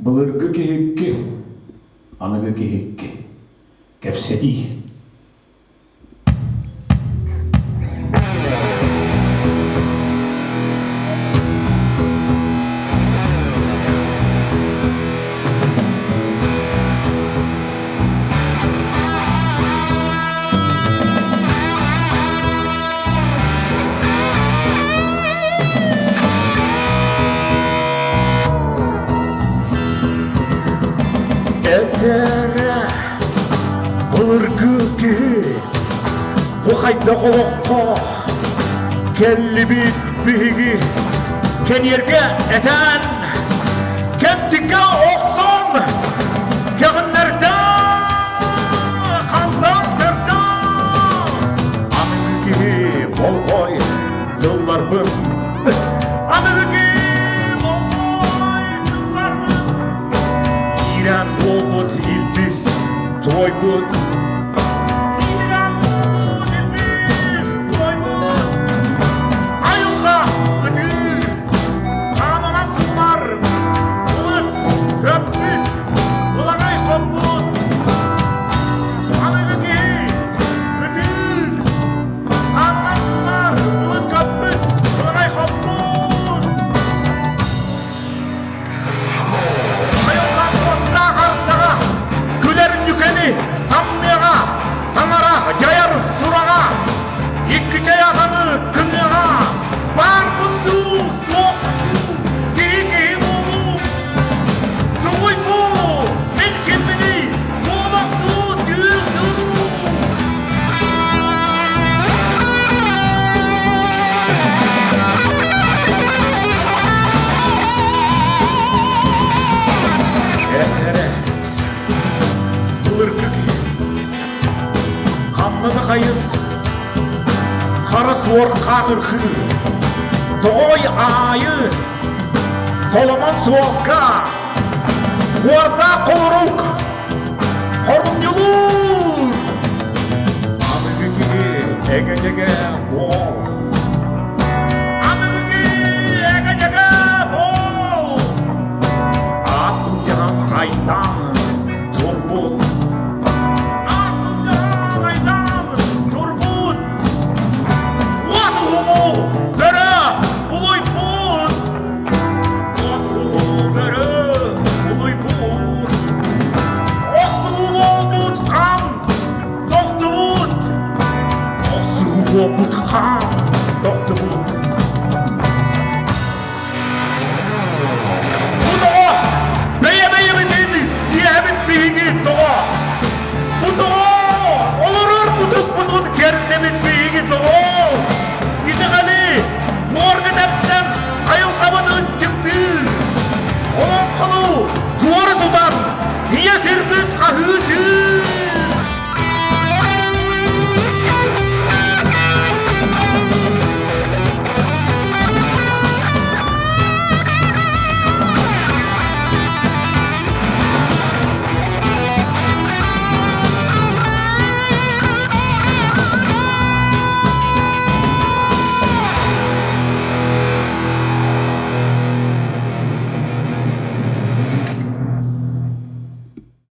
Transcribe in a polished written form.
Былыргы киһикки, аныгы киһикки. Кэпсэтии. Этэрэ былыргы киһи бу хайдах олоххо кэллибит биһиги кэниэргэ этэн кэмтиккэ охсон кэҕиннэрдэ халлаан көрдө аныгы киһи болҕой тылларбын аныгы киһи болҕой тылларбын Иирэн буолбут илбис туойбут Иирэн буолбут илбис туойбут Айылҕа ытыыр хаамана сымар Былыт көппүт былаҕай хоппут Аныгы киһи ытыыр хаамана сымар Былыт көппүт былаҕай хоппут Айылҕа уоттаах ардаҕа, күлэр ньүкэни тамныаҕа, таҥара дьайар сураҕа, иккичэй аҕаны кыныаҕа, баарбын дуу, суох дуу, киһи киһи буолуу, тугуй бу, мин кимминий, куобах дуу, түүл дуу? Эрэ, былыргы киһи ханна да хайыс, хара суор хаахырхыыр, тоҕой аайы толомон суолга, уордаах холорук Хорумньулуур! Аныгы киһи эгэ-дьэгэ буол. Аныгы киһи эгэ-дьэгэ буол! Аат былдьаһан айдаан турбут. Аат былдьаһан айдаан турбут! Уот уһуму бөрө улуйбут! Уот уһуму бөрө улуйбут! Охсуһуу буолбут хаан тохтубут. Охсуһуу буолбут хаан.